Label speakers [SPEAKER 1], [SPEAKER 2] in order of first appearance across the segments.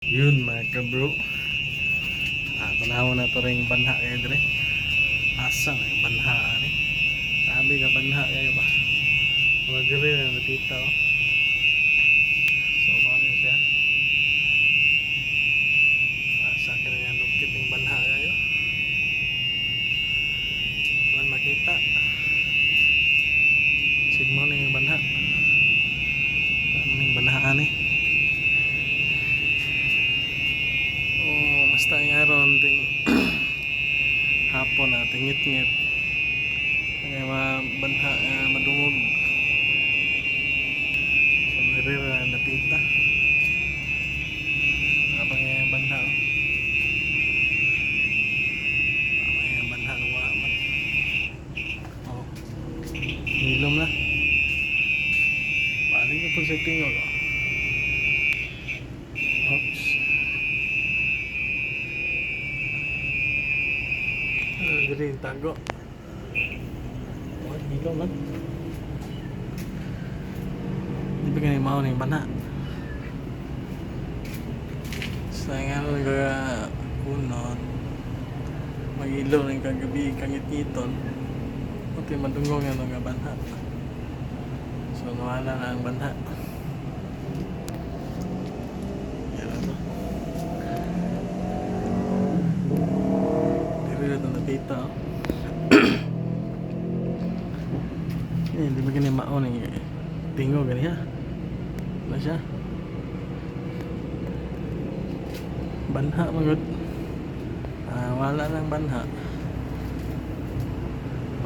[SPEAKER 1] Yun, mga kabro. Ah, tanaw na to ring banha kayo dire. Asa na yung banha ani? Sabi ka banha kayo ba? Mga dire na natita oh. So mao ni siya. Asa ka na nga lugkit ng banha kayo? Man makita. Sigmo na yung banha. Ano yung banha ani? Oh, basta yung aron ting hapon na tingit-ngit. Ang mga banha nga madungog. So nirira na napita. Abang yung banha, oh. Abang yung banha ng wa man. Oh. Hilom na. Balik na po sa tingog, oh. Oops. Ah, diri yung tago. Oh, hilom man. Di ba ganyan mao na yung bana? Sa nga nung ka kunot, mag-ilaw ng kagabi, kangit-ngiton. Puti madungog nga nga banha. So nawala na ang banha. Yan na to. Diri na ito napita, oh. Eh, di ba ganyan mao ng tingo gani ha? Ano siya? Banha magod. Ah, wala nang banha.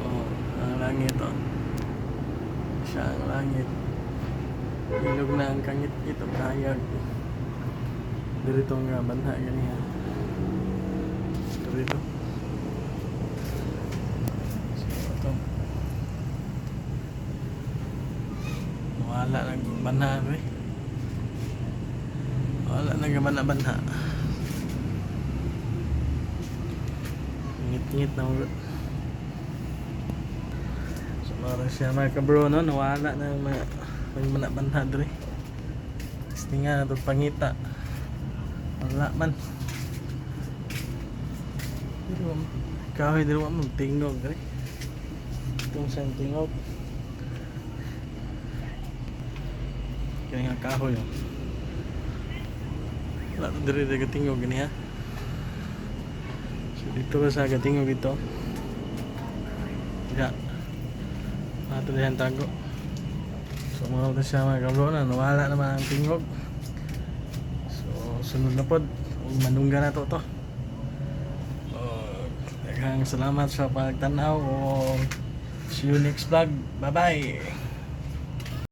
[SPEAKER 1] Oh, ang langit oh. Siya ang langit. Ilog na ang kangit ito kayag. Dirito nga banha gani ha. Dirito. So, ito. Wala nang banha eh. Wala nang banha-banha. Ngit-ngit na ulit. So, mara siya, mga kabro, no? Nawala na yung mga may banha-banha dre. Gusto nga na itong pangita. Wala man. Pero, kahoy dito mo tingog dre. Itong siyang tingog. Kaya nga kahoy oh. Wala to diri diri tingog gani ha. So dito ka sa gatingog ito. Ya. Ato dihan tago. So mga to siya, mga kabro, na nawala naman ang tingog. So sunod na pod ug manungga na to to. Oh, daghang salamat sa pagtanaw o see you next vlog. Bye bye.